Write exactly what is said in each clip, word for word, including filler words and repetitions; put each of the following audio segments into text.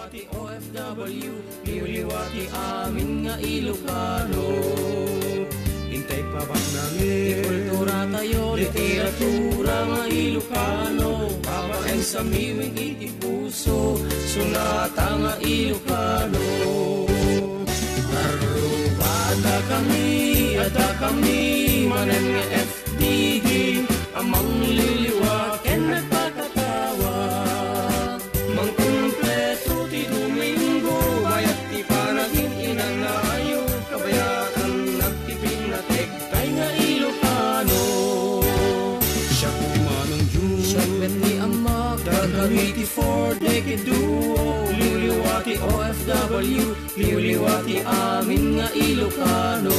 Ti O F W, liwliwa ti amin nga Ilocano. Intay pabaknangen. Ti kultura tayo, literatura nga Ilocano. Babaen sa miwing iti puso, sunata nga Ilocano. Karrubada kami, adda kami, manen nga F D G, a mangliliwa ken nagpakatawa. Mangkumpleto ti Domingo, bayat ti panagin-inanayo, kabayaan nagtipinnatek, tay nga Ilocano. Siak ti Manong Jun. Siak met ti Amak, dagami ti Four Decade Duo, liwliwa ti O F W, liwliwa ti amin nga Ilocano.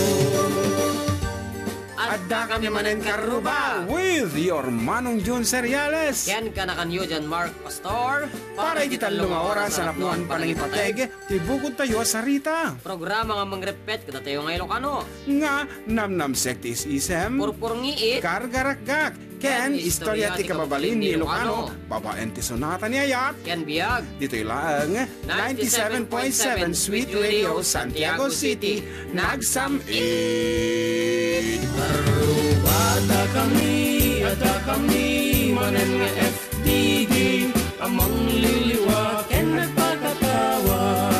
Adda kami manen karruba. With your Manong Jun Seriales. Ken kanakanyo, John Mark Pastor. Para iti tallo nga oras a napnuan panangipateg ti bukod tayo a sarita. Programa nga mangreppet kadatayo nga Ilocano. Nga namnamsek ti is-isem. Purpurngiit. Kargarakgak. Ken istorya ti kababalin ni Ilocano. Babaen ti sonata ni ayat. Ken biag. Ditoy laeng ninety-seven point seven Sweet Radio Santiago City, nagsam-it. Karrubada kami, adda kami, manen nga F D G, a mangliliwa ken nagpakatawa.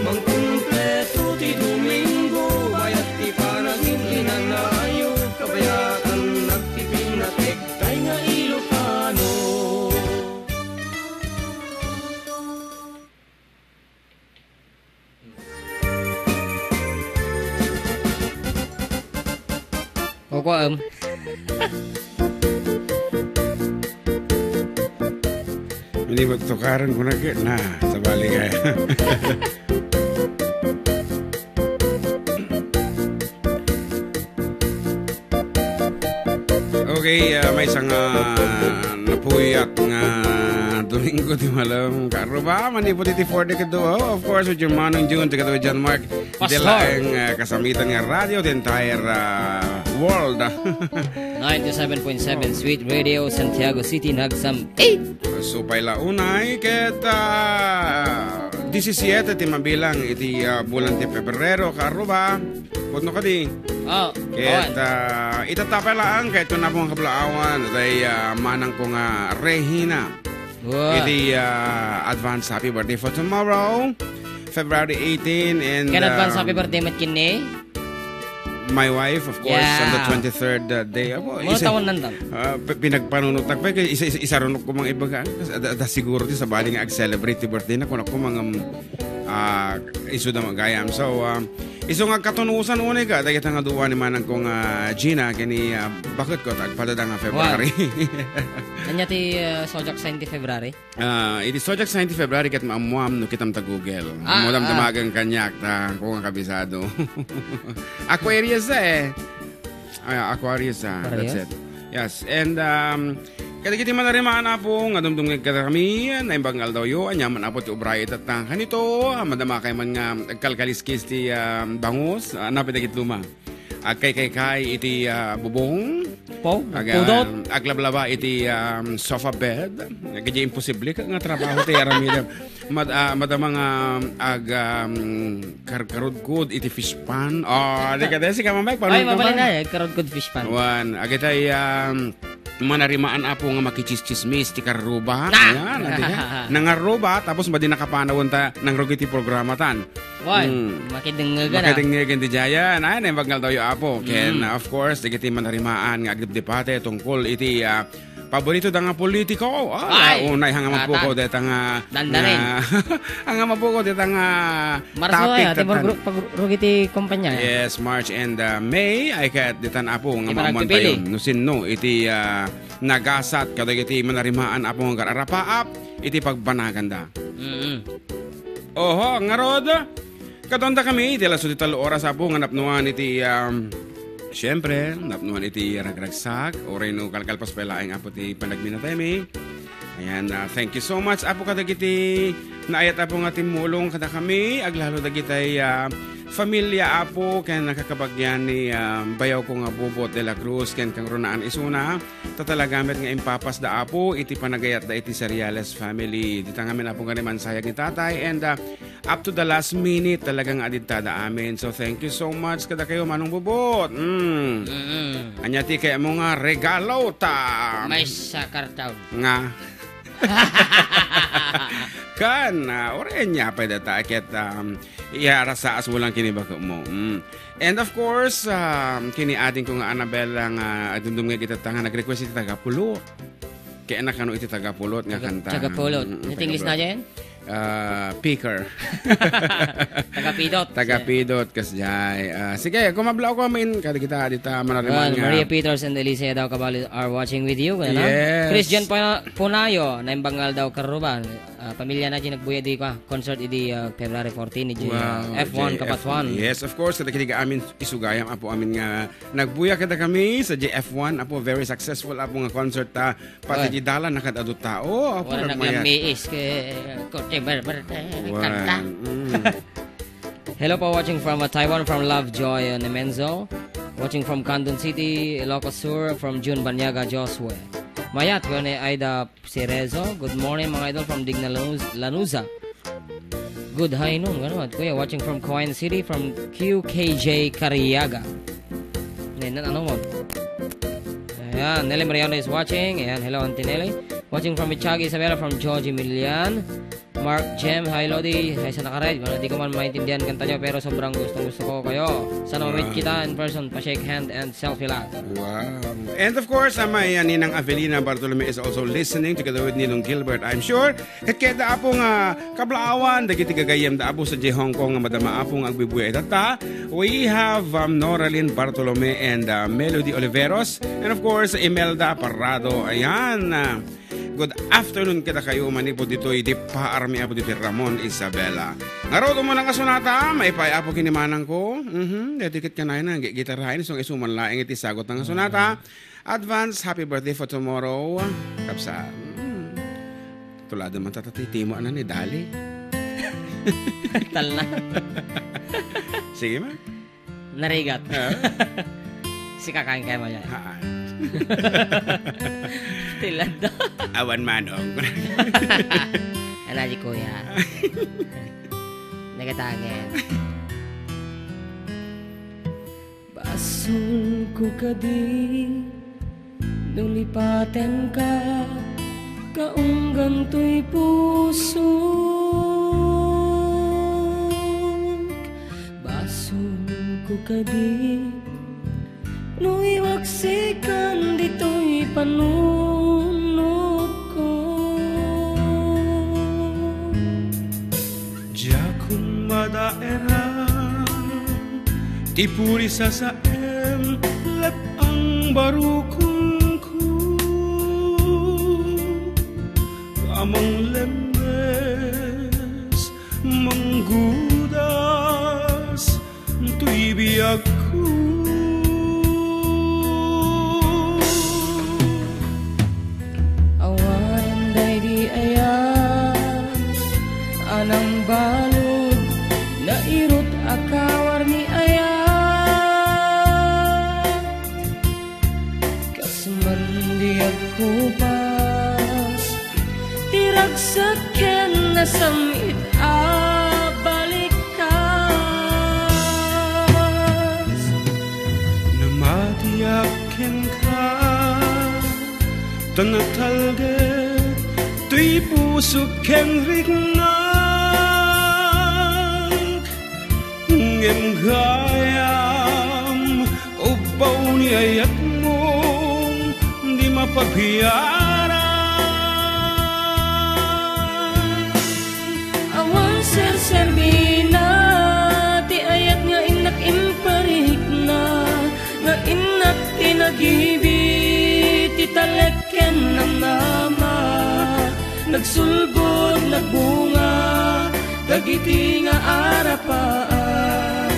Mangkumpleto ti Domingo, bayat ti panagin-inanayo, kabayaan nagtipinnatek, tay nga Ilocano. Kukuam. Ini magtukaran ko na, na, sabali kaya. Okay, ah, maysa nga napuyat nga Domingo ti malem. Karruba, manipud iti Four Decade Duo. Of course, with your Manong Jun, together with John Mark. Iti laeng, ah, kasamitan nga radio, the entire, ah, world. Ninety-seven point seven Sweet Radio, Santiago City, nagsam-it. Supay la unay ket, ah, disisiete ti mabilang iti, ah, bulan ti Pebrero, karruba. Pudno kadi. Oh, ket, ah, itatta pay laeng ket kuna pong kablaawan, day, ah, manang ko nga Regina. Wow. Iti, ah, advance happy birthday for tomorrow, February eighteen, and, Can advance um, happy birthday met kinni? My wife, of course, on the twenty-third, uh, day. Apo, isa, taon nandan. Ah, pi-, pinagpanunutak pa, isa, isa, isa runok ko mang ibaga. Ada, ada siguro ti sabali nga ag-celebrate ti birthday na, kuna ko mang, um, ah, isu da magayam. So, um, isu nga katunusan unay ka, dagita nga duwa ni manang kong, ah, Gina, kini, ah, bakit ko, tagpada da nga February. Ania ti, ah, zodiac sign ti February? Ah, iti zodiac sign ti February ket maammuam no kitam ta Google. Ah, Mo damdamagan kaniak ta, ko nga kabisado. Aquarius, eh. Ah, Aquarius, ah. That's it. Yes, and, um, kadagiti manarimaan, Apo, nga dumdumngeg kadakami, naimbag nga aldawyo, aniaman, Apo, ti obra itatta. Kanito, ah, madama kay man nga agkalkaliskis ti, ah, bangus, ah, napay dagiti luma. Agkaykaykay iti, ah, bubong. Pudot. Aglablaba iti, um, sofa bed. Kadi imposible ka nga trabaho ti aramidem. Mad-, ah, madama nga ag, um, karkarudkod iti fish pond. Oh, di ka desi ka, Mike. Ay, mabalin na, eh, karudkod fish pond. Wan, agitay, um, manarimaan, Apo, nga makichischismis ti karruba. Ah! Ayan, adi ka. Nangarruba, tapos madi nakapanawan ta, nangrugi ti programa tan. Wan, makidengngeg na. Makidengngeg ti jayan. Ay, naimbag nga aldawyo, Apo. Ken, of course, dagiti manarimaan nga agdipdipate tungkol iti, ah, paborito da nga politiko. Ah, unay, hanga mapukaw deta nga, nga, hanga mapukaw deta nga Marso, topic, ati pagru-, pagrugi ti kumpanya. Yes, March and, ah, May, ay ket ditan, Apo, nga maammuan tayo no sinno iti, ah, nagasat kadagiti manarimaan, Apo, nga agar-arapaap iti pagbanaganda. Mm-mm. Oho, ngarud, kaduan dakami iti laso ti tallo oras, Apo, nga napnuan iti, um, siempre, napnuan iti ragragsak, uray no kalkalpas pay laeng, Apo, ti panagminataymi. Ayan, ah, thank you so much, Apo, kadagiti naayat, Apo, nga timmulong kadakami, aglalo dagitay, ah, Familia, Apo, ken nakakabagian ni, ah, bayawko nga Bobot de la Cruz ken kangrunaan isuna, ta talaga met nga impapasda, Apo, iti panagayatda iti Seriales family. Dita ngamin, Apo, nga ni mansayag ni Tatay, and, ah, up to the last minute, talaga nga adidtada amin. So, thank you so much kadakayo, Manong Bobot. Mm. Mm-mm. Ania ti kayatmo nga regalo ta? Maysa kartaon. Nga. Kan, ah, uray ania pay data, ket, um, iyarasaas mo lang kini baketmo. Mm. And of course, um, kini adingko nga Annabel nga agdumdumngeg ita ta nga nag-request iti Tagapulot. Kaya na kano iti Tagapulot nga Taga-, kanta. Tagapulot. Mm, Iti English na Tagapulot. Dyan? Ah, picker. Tagapidot. Tagapidot, kasjay. Ah, sige, kumablaw ko amin, kada kita, dita, manariman Well, nga. Maria Peters and Alicia daw kabali are watching with you, kaya na? Yes. Christian Puna-, Punayo, naimbag nga aldaw karuba. Ah, pamilya na di nagbuya di ka, concert idi, ah, February fourteen, idi, ah, Wow, F one, J F. Kapatuan. Yes, of course, kada kini amin isugayam, Apo amin nga nagbuya kada kami sa J F one, Apo, very successful, Apo, nga concert ta. Pati Oy. Di dalan na kad-adu tao, Apo, Wala nagmayat. Nagmamiis ke Kotse Berberte, Wala. Kanta. Mm. Hello po, watching from, uh, Taiwan, from Lovejoy, uh, Nemenzo. Watching from Candon City, Ilocos Sur, from June Banyaga Josue. Mayat, ko ni Aida Cerezo. Good morning, mga idol, from Digna Lanuz-, Lanuza. Good high noon, ganun. Kuya, watching from Coin City, from Q K J Cariaga. Ngayon, ano mo? Ayan, Nelly Mariano is watching. Ayan, hello, Auntie Nelly. Watching from Michagi, Isabela, from Georgie Milian. Mark Jem, hi, Lodi. Hi, sa nakared. Wala, di ko man maintindihan kanta nyo, pero sobrang gustong gusto ko kayo. Sana ma-meet Wow. kita in person, pa-shake hand and selfie lang. Wow. And of course, ah, my, ah, Ninang Avelina Bartolome is also listening together with Ninong Gilbert, I'm sure. Ket kayatda, Apo, nga kablaawan dagiti gagayyemda, Apo, sadiay Hong Kong nga madama, Apo, nga agbubuya itatta. We have, um, Noralyn Bartolome and, uh, Melody Oliveros. And of course, Imelda Parrado. Ayan, uh, good afternoon kadakayo manipud ditoy idi paarmi, Apo, ditoy Ramon Isabela. Ngarud, umuna nga sonata, maipaay, Apo, kini manangko. Mhm, daytoy ket kanayna, gi-, gitaraen, isu nga isu man laeng iti sagut nga sonata. Advance happy birthday for tomorrow, kabsa. Mm. Tulado man tata ti timo, ano, ni Dali. Tal na. Sige, ma. Narigat. Ah. Si kakain kayo mo yan. Haan. Tilad na. Awan manong. Ano, di kuya? Nagatangin. Basolko kadi no lipatenka, kaunggan toy pusok. Basolko kadi no iwaksikan ditoy panunotko. Diakon madaeran ti puri sasaem, lep-ang barukonko. Amang lemmes, manggudas, toy biagko. Awan daydi ayat a nangbalud, nairut a kawar ni ayat. Kas man di agkupas, ti ragsak ken nasam-it a balikas. Namatiak kenka, ta natalged toy pusok ken riknak. Ngem gayam, ubbaw ni ayatmon di mapabiaran. Awan serserbina ti ayat nga innak imparikna, nga innak ti nagibi ti talek ken namnama. Nagsulbod, nagbunga dagiti nga arapaak,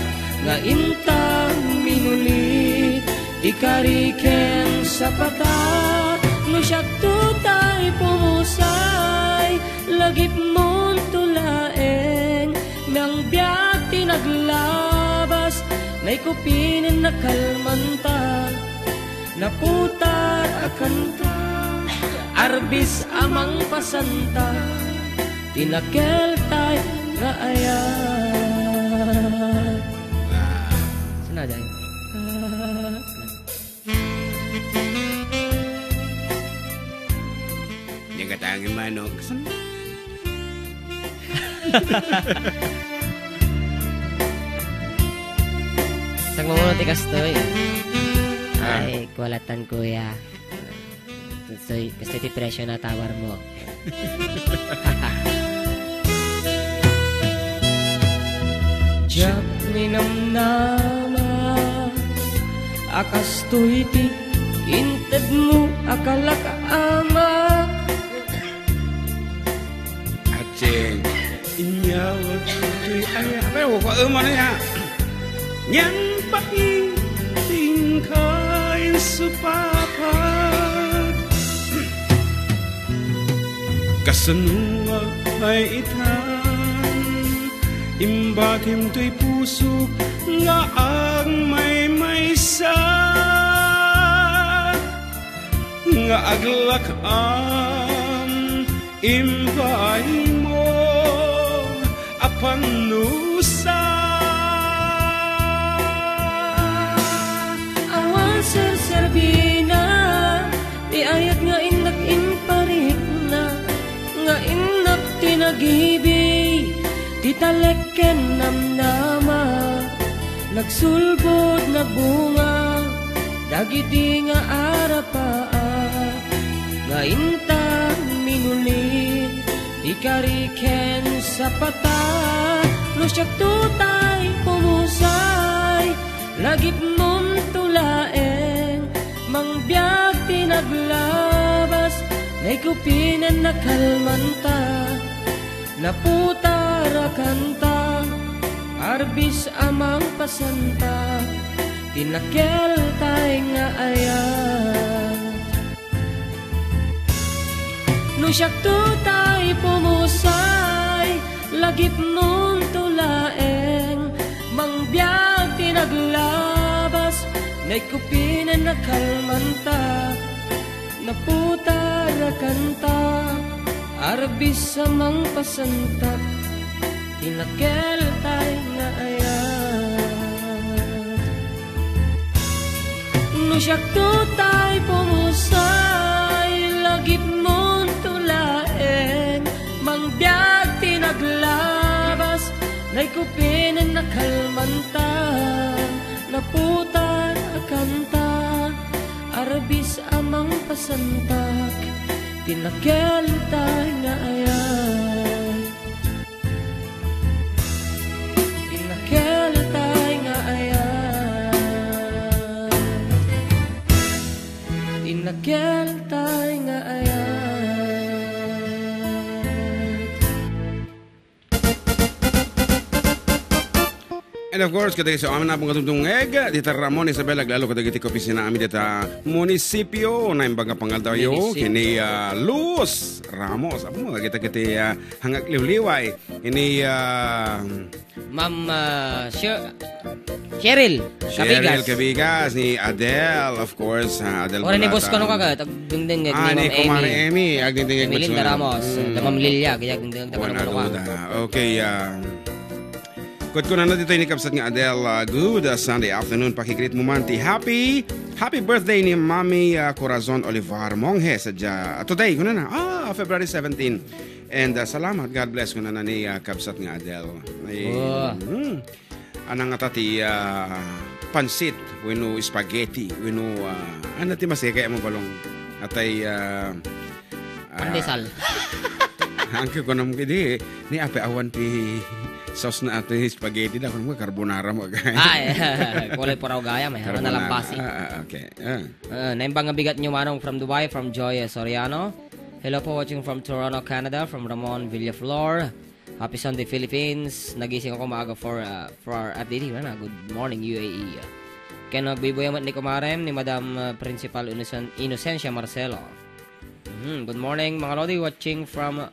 nga intang minuli ti kari ken sapatak. No siakto tay pumusay, lagipmonto laeng, nang biag ti nagla- Tay kupinen nakalmanta, naputar a kanta, arbis a mangpasanta, ti nakeltay nga ayat. Saan na dyan? Diyan ka tangin manok. Saan mo muna ti kastoy? Ah. Ay, kuwalatan, kuya. Kastoy, kastoy ti presyo na tawar mo. Diak ninamnama a kastoy ti intedmo a kalak ama. Atsing. Inyawat toy ay, ay, wa ko, eh, mana ya. Nyan pakiting kain supapag. Kasano nga ay itan, imbatim toy pusok nga agmaymaysa, nga aglak-am imbaimo a pannusa. Awan serserbina ti ayat nga innak imparikna, nga innak ti nagibi, ti talek ken namnama, nagsulbod, nagbunga, dagiti nga arapaak, nga intan minuli, ti kari ken sapata, no siak tutay pumusay, lagipnonto laeng, mangbiag ti naglabas, naikupinen nakalmanta, naputar a kanta, arbis a mangpasanta, ti nakeltay nga ayat. No siak tutay pumusay, lagipnonto laeng, mangbiag ti naglabas, naikupinen nakalmanta, naputar a kanta, arbis a mangpasantak, ti nakeltay nga ayat. No siak tutay pumusay, lagipnonto laeng, mangbiag ti naglabas, naikupinen nakalmanta, naputar a kanta, arbis a mangpasantak, ti nakeltay nga ayat. Ti nakeltay nga ayat. Ti nakeltay nga ayat. And of course, kadagiti so amin a pangtungtungeg, dita Ramon, Isabela, aglalo kadagiti kaopisina amin dita munisipio, naimbag nga pangaldawyo, Munisipio. Kini, ah, Luz Ramos. Apo, dagita kiti, ah, hangakliwliway. Ini, ah, Ma'am, ah, Sher-, Cheryl Cheryl Cabigas. Cabigas, ni Adele, of course, ah, Adele Ora ni Bulata. Boss, kano ka ka? Tagdengdeng, Ah, ni ni Ma'am Kumare Amy. Amy, agdengdeng, Amy Linda Ramos, Mm. da Ma'am Lilia, kaya agdengdeng, Buwan taga Manoka. Aduda. Okay, ah, kutkunan na dito ni kabsat nga Adele, ah, good, ah, Sunday afternoon. Pakigreet mo man ti happy, happy birthday ni Mami, ah, Corazon Olivar Monge sa dia-, ah, today, kuna na, ah, February seventeen. And, ah, salamat, God bless, kuna na ni, ah, kabsat nga Adele. Ay, Oh. hmm. Anang ata ti, ah, pansit, wenno spaghetti, wenno, ah, ano ti masika mo balong? Atay, ah, ah, Pandesal. Angke ko nam kidi, ni ape awan ti sauce na ato yung spaghetti da, kung carbonara mo, kaya. Ay, kulay puraw gaya, may harap na Carbonara. Lampasi. Ah, ah, okay. Ah. Ah, naimbag nga bigat nyo, Manong, from Dubai, from Joy, eh, Soriano. Hello po, watching from Toronto, Canada, from Ramon Villaflor. Happy Sunday, Philippines. Nagising ako maaga for, uh, for our update. Wala na. Good morning, U A E. Ken nagbibuya met ni kumarem, ni Madam, uh, Principal Innocen-, Inocencia Marcelo. Mhm. Good morning, mga Lodi. Watching from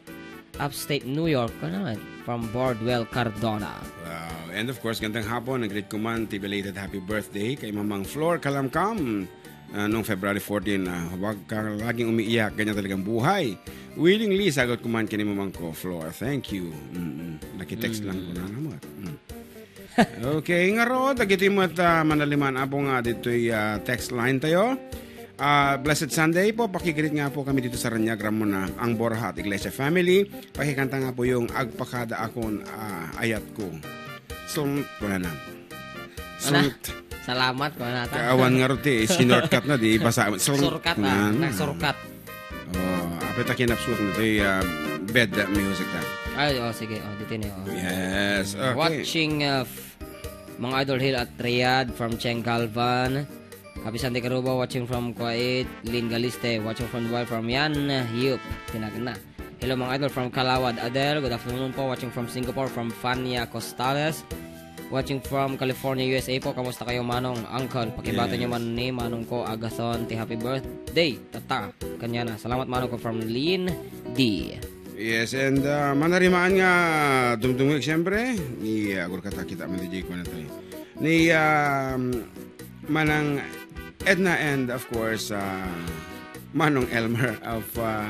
Upstate New York, ano, from Bordwell Cardona. Wow. And of course, gandang hapon, nag-greet ko man ti belated happy birthday kay Mamang Flor Kalamkam. Ah, nung February fourteen, ah, "Huwag ka laging umiiyak, ganyan talagang buhay. Willingly, sagot ko man kini Mamang ko, Flor. Thank you." Mm-mm. Nakitext lang ko na naman. Mm. Okay, ngarud, dagiti met, ah, manaliman, Apo, nga ditoy, ah, text line tayo. Ah, blessed Sunday po, pakigreet nga po kami dito sa Raniag, Ramona, ang Borja at Iglesia family. Pakikanta nga po yung Agpakada Akon, ah, Ayat Ko. Sunt, wala na. Ana? Sunt. Salamat, wala na. Kaawan nga roti, sinortcut na, di ibasa. Sunt. Surkat, ah. Na, na. Nagsurkat. Oh, apay ta kinapsut na ito'y, ah, bed music na. Ay, oh, sige. Oh, dito na, oh. Yes, okay. Watching, uh, f-, Mga Idol Hill at Riyadh from Cheng Galvan. Happy Sunday, Karuba, watching from Kuwait. Lynn Galiste, watching from Dubai from Yan Yup. Tinagan na. Hello, mga idol from Calawad. Adel, good afternoon po. Watching from Singapore from Fania Costales. Watching from California, U S A po. Kamusta kayo, Manong, Uncle? Pakibati niyo Yes. man ni Manong ko, Agathon, ti happy birthday. Tata, kanya na. Salamat, Manong ko, from Lynn D. Yes, and, uh, manarimaan nga dumdumig, siyempre, ni, uh, Agurkata, kita man di ko na tayo. Ni, um, Manang Edna and, of course, uh, Manong Elmer of, uh,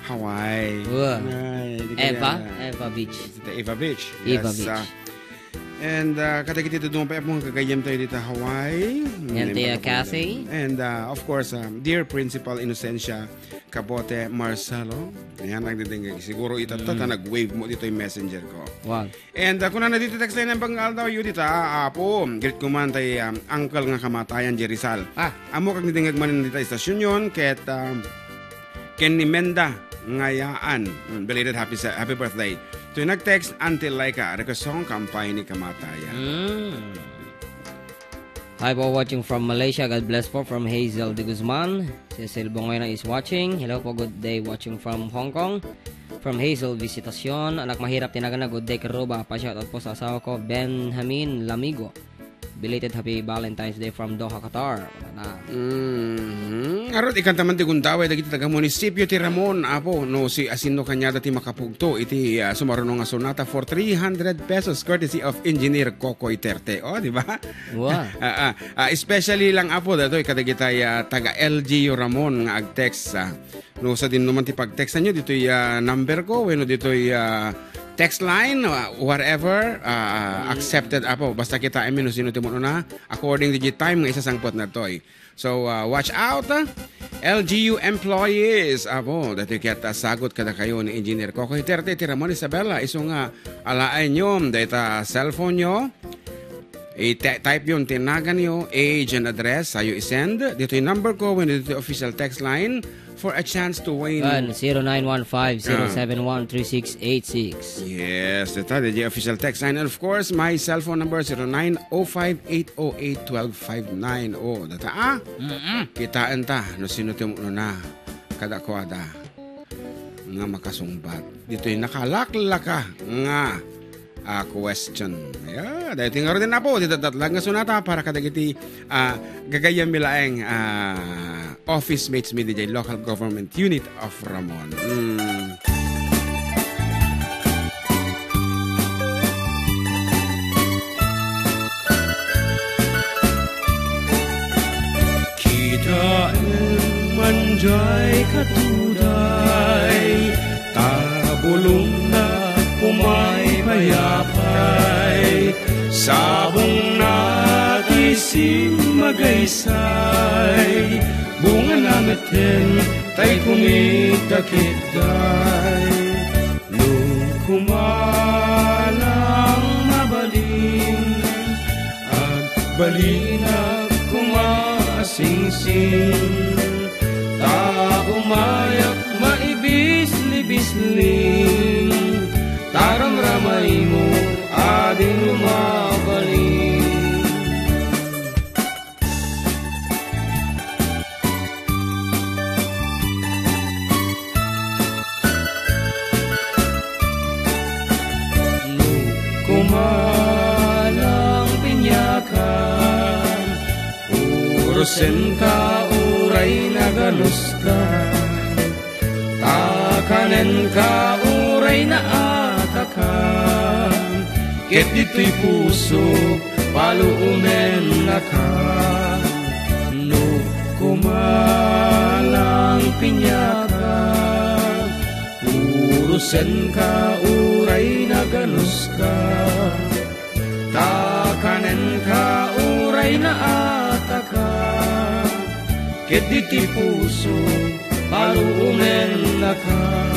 Hawaii. Wow. Ay, di Eva? kaya, Eva Beach. Sa Eva Beach. Eva Yes, Beach. uh, and, uh, kadagiti dadduma pay, Apo, nga gagayyem tayo dita Hawaii. Yan, Ni Tia Manong Cathy. And, uh, of course, uh, dear Principal Inocencia Capote Marcelo. Yan, nagdidingag. Siguro ita, ta, ta, Mm. nag-wave mo dito yung messenger ko. Wow. And, uh, kunana dito text line ng Bangal daw, Yudita, Apo, greet ko man tay, um, uncle nga kamatayan, Jerry Sal. Ah. Amo kag nidingag man dita istasyon yon, ket, um, ken ni Menda Ngayaan. Mm, belated happy sa-, happy birthday. To nag-text, Auntie Laika, request song, Kampay ni Kamatayan. Mm. Hi po, watching from Malaysia. God bless po from Hazel de Guzman. Cecil Bonguena is watching. Hello po, good day, watching from Hong Kong. From Hazel Visitacion. Anak Mahirap, tinagan na, good day, Karuba. Pa-shoutout po sa asawa ko, Benjamin Lamigo. Belated happy Valentine's Day from Doha, Qatar. Wala na. Mhm. Arot, ikanta man ti gundaway dagiti taga-munisipyo ti Ramon, Apo, no, si asinno kaniada ti makapugto iti, ah, sumaruno nga sonata for three hundred pesos courtesy of Engineer Kokoy Terte. Oh, di ba? Wow. Ah, ah, ah, especially lang, Apo, datoy kadagitay, ah, taga L G U Ramon nga ag-text, ah. No, sadino man ti pag-textanyo, ditoy, ah, number ko, wenno ditoy, ah, text line, ah, whatever, ah, Mm. accepted, Apo. Basta kitaenmi no sino ti umuna, according to the time nga isasangpet natoy. So, ah, watch out, ah. L G U employees, Apo, datoy ket, ah, sagot kadakayo ni Engineer Kokoy Terte ti Ramon Isabela, isu nga alaenyo dayta cellphone-yo. I-type yon ti naganyo, age and address, sayo i-send. Ditoy number ko, wenno ditoy official text line for a chance to win. Kan zero nine one five, zero seven one, three six eight six. Yes, dita, ditoy official text line. And of course, my cellphone number, zero nine oh five eight oh eight twelve five nine. Oh, data, ah? Mm-mm. Kitaen ta, no sino ti umuna. Kadakuada. Nga makasungbat. Ditoy nakalaklaka nga, ah, question. Ya, daytoy ngaruden, Apo, ti datdatlag nga sonata para kadagiti, ah, gagayyemmi laeng, ah, office mates mi diay local government unit of Ramon. Mm. Kitaem man jay katuday, ta bulongna umay pay apay, sabongna ti simmagaysay, bungana metten tay kumita ketdi. No kumalang mabalin, agbalinak koma a singsing, ta umayak maibisli-bisling, ta ramramaymo a dino mabalin. No kumalang piniakan, urosenka uray nagaluska. Ta kanenka uray Naataka, ket ditoy puso, paluomennaka. No kumalang pinyaka, urusenka uray naganuska. Ta kanenka uray naataka, ket ditoy puso, paluomennaka.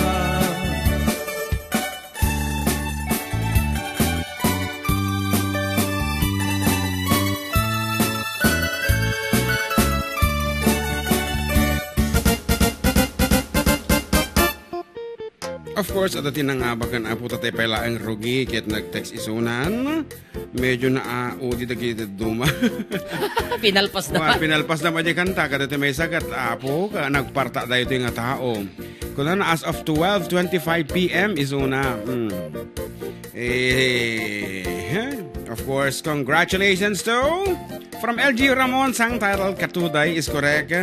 Of course, adda ti nangabak ken Apo, tatay pay laeng rugi ket nag-text isunan. Medyo naaudi dagiti dadduma. Pinalpas na. Wa, pinalpas na ba di kanta? Kada ti may sagat, Apo, ka, nagparta daytoy nga tao. Kunana, as of twelve twenty-five p m isuna. Hmm. Eh, huh? Of course, congratulations to from L G Ramon, sang title, Katuday is correct.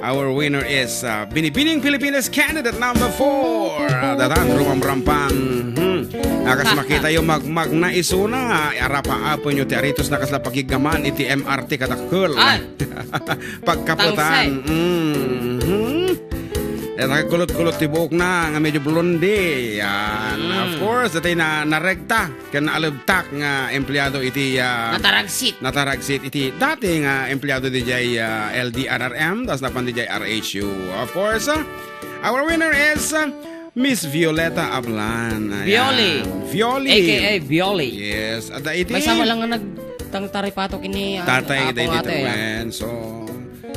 Our winner is, uh, Binibining Pilipinas candidate number four. Uh, datan, rumamrampang. Hmm. Akas makita yo, magmagna isuna, arapaapen yo ti aritos na kasla pagiggaman iti M R T kadakkel. Ay! Pagkaputan. Tangsay. Mhm. Eh, nagkulot-kulot ti buok na, nga medyo blonde. Yan. Mm. Of course, dati na, naregta. Ken naalebtak nga empleado iti, ah, Nataragsit. nataragsit iti dati nga empleado dijay, ah, L D R R M, tas napan dijay R H U. Of course, ah, our winner is, ah, Miss Violeta Ablan. Ayan. Violi. Violi. A K A Violi. Yes. At iti May sama lang nga nagtangtaripatok ini, ah, Tatay Apo David nga ate, ah. Ruen. So,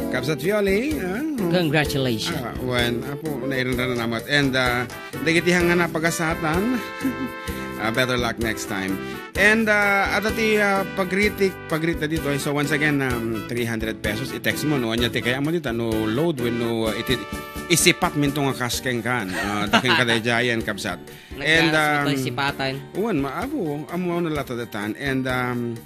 Kabsat Violi, ah, Congratulations. Ah, wen, Apo, nairanran namat. And, ah, dagiti hang nga napagasatan, ah, better luck next time. And, ah, adda ti, ah, pagritik, pagritik dito. So, once again, um, three hundred pesos, i-text mo, no? Anya ti kaya mo dito, no load, wenno, ah, iti, isipat minto nga kasken kan. Ah, daken ka daydiayen, kabsat. And, Nagkaras mo um, tayo sipatan. Wen, ma-, Apo, amo na lata datan. And, um,